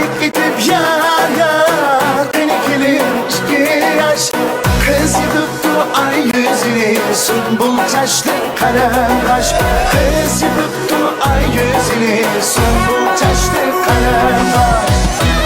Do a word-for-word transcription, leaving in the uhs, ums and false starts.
ئېتىپ يار يار، قېنى كېلىڭ ئىككى ياش. قىز يېپىپتۇ ئاي يۈزىنى، سۇمبۇل چاچلىق قەلەم قاش. قىز يېپىپتۇ ئاي يۈزىنى، سۇمبۇل چاچلىق قەلەم قاش.